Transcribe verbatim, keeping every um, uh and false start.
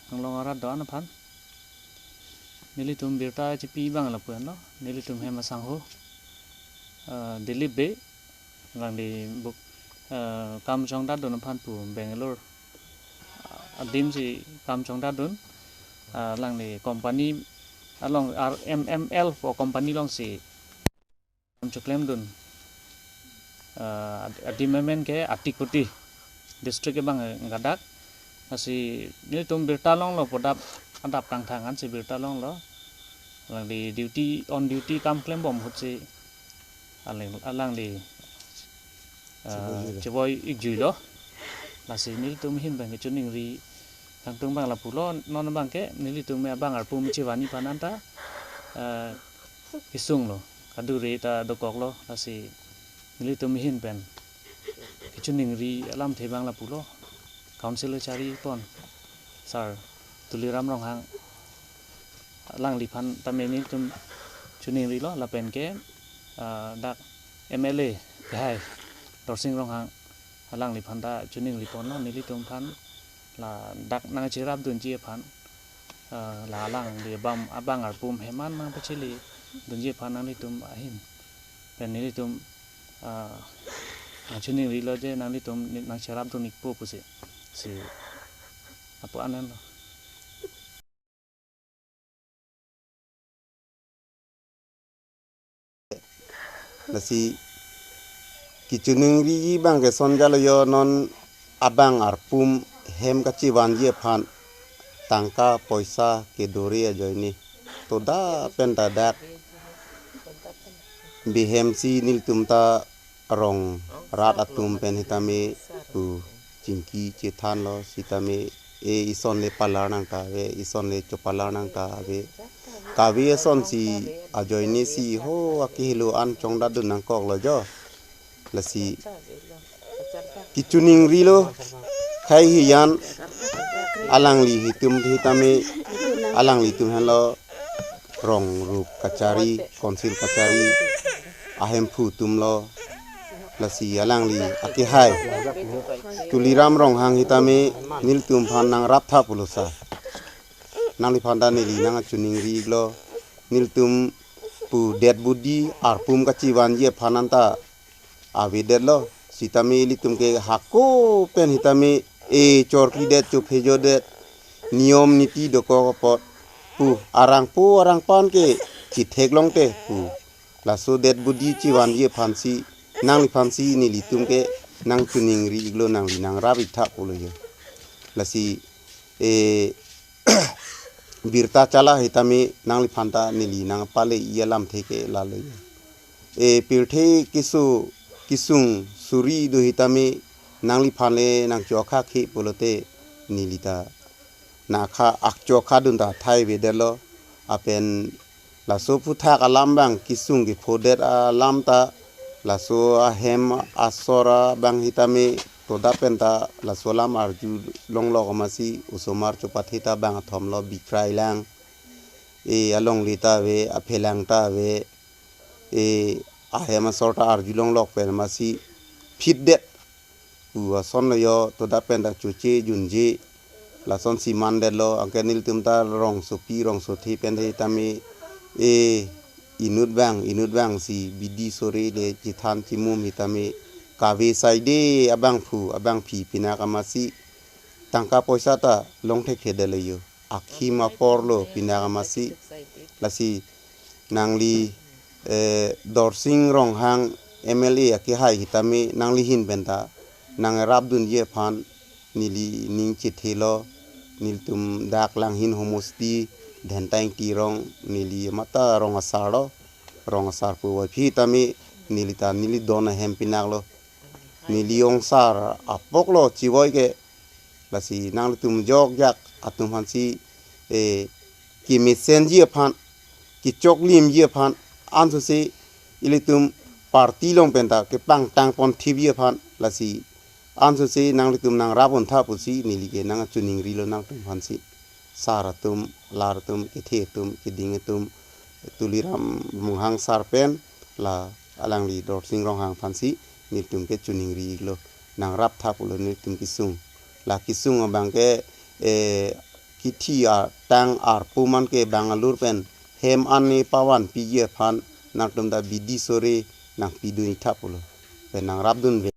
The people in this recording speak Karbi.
Anglong arat do-an aphan nelitum birta chipi abang lapu-an lo, nelitum hem asangho, eh, Dilip Bey, alangli buk, eh, kam chongdatdun aphan pu Bangalore, ah, adim si kam chongdatdun, ah, alangli company along R M M L pu company alongsi kam choklemdun. Ah, ad-, adim amen ke Atikoti district abang gadak. Lasi nelitum birta longlo, pu adap, adap kangthang ansi birta longlo. Alangli duty, on duty kam klembom ahutsi alang, alangli, ah, chevoi ikjuilo. Chevoi ikjuilo. Lasi nelitum ahin abang ke choningri kangtung abang lapulo, non abang ke nelitum abang arpum chevanji aphan anta, ah, kesung lo, kadure ta dokoklo, lasi nelitum ahin pen kechoningri alamthe abang lapulo. Council charipon Sir Tuliram Ronghang, alangliphan tame nelitum choningrilo, lapen ke, ah, dak M L A kehai Dorsing Ronghang, alangliphan ta choningriponlo nelitum aphan, ladak nangcherapdunji aphan, eh, la alangli abang, abang arpum hem an nangpacheledunji aphan nanglitum ahin pen nelitum, eh, nangchoningrilo je nanglitum ni-, nangcherapdun ikpo pusi, si apo anan lo. Lasi kechoningri abang ke sonjalo yo, non abang arpum hem kachevanji aphan tangka poisa kedore ajoine. Toda pen ta dak bihemsi nelitum ta rong rat atum pen hitame pu chingki chethanlo sitame, e, ison le palar nangkave, ison le chopalar nangkave. Kave asonsi ajoine si ho akehelo an chongdatdun nangkoklo jo. Lasi kechoningri lo, khei hiyan alangli hitum hitame, alanglitum henlo rong rup kachari, council kachari ahemphu atumlo. Lasi alangli akehai Tuliram Ronghang hitame nelitum aphan nangraptha pulosa, nangliphan ta neli nangchoningri iklo. Nelitum pu dead body arpum kachevanji aphan anta avedetlo. Sitame ilitum ke hako pen hitame, e, chorkidet, chophejodet, niyom niti dokok apot pu arangpo arangpan ke chitheklongte pu, laso dead body chevanji aphansi, nangliphansi nelitum ke nangchoningri iklo, nangli nangrap iktha pulo yo. Lasi, e, birta chala hitame nangliphan ta neli nangpale-i alamthe ke lalo yo. E, pirthe keso kesung suri do hitame nangliphan le nangchokhakhe pulote neli ta nakha akchokhadun ta thai avedetlo. Lapen laso aphuthak alam abang kesung kephodet alam ta, laso ahem asor abang hitame toda pen ta laso alam arjulonglok amatsi osomar chopathe ta bangkethom lo, bikrai lang, e, alongle ta ave, aphelang ta ave, e, ahem asor ta arjulonglok pen amatsi phitdet pu ason lo yo, toda pen ta choche junje, lasonsi mandetlo. Anke nelitum ta rongsopi rongsothe pen hitame, e, inut abang inut abangsi bidi sore le chethan chemum hitame kave saide abangphu abangphi pinak amatsi tangka poisa ta longthekthedetlo yo, akhim aporlo pinak amatsi. Lasi nangli, eh, Dorsing Ronghang M L A akehai hitame nangli ahin pen ta nangrapdunji aphan neli ning chethelo. Nelitum dak Langhin homosti Dhentang Tirong, neli mata rong asar lo, rong asar pu wai phi tame neli ta neli don ahem pinaklo. Neli ongsar apoklo chevoi ke. Lasi nanglitum jokjak atum aphansi, eh, kemesenji aphan, kechoklimji aphan, ansose ilitum party along pen ta kepangtang pon thipji aphan, lasi ansose nanglitum nangrap-un tha pusi neli ke nangchiningrilo nangtum aphansi. Sar atum, lar atum, kethe atum, keding atum, Tuliram Ronghang sar pen la alangli Dorsing Ronghang aphansi nelitum ke chiningrilo, nangrap tha pulo nelitum kesung. La kesung abang ke, eh, kithi atang arpu man ke Bangalore pen hem an ne pavanpiji aphan nangtum ta bidi sore nangpidun tha pulo. Pen nangrapdunve.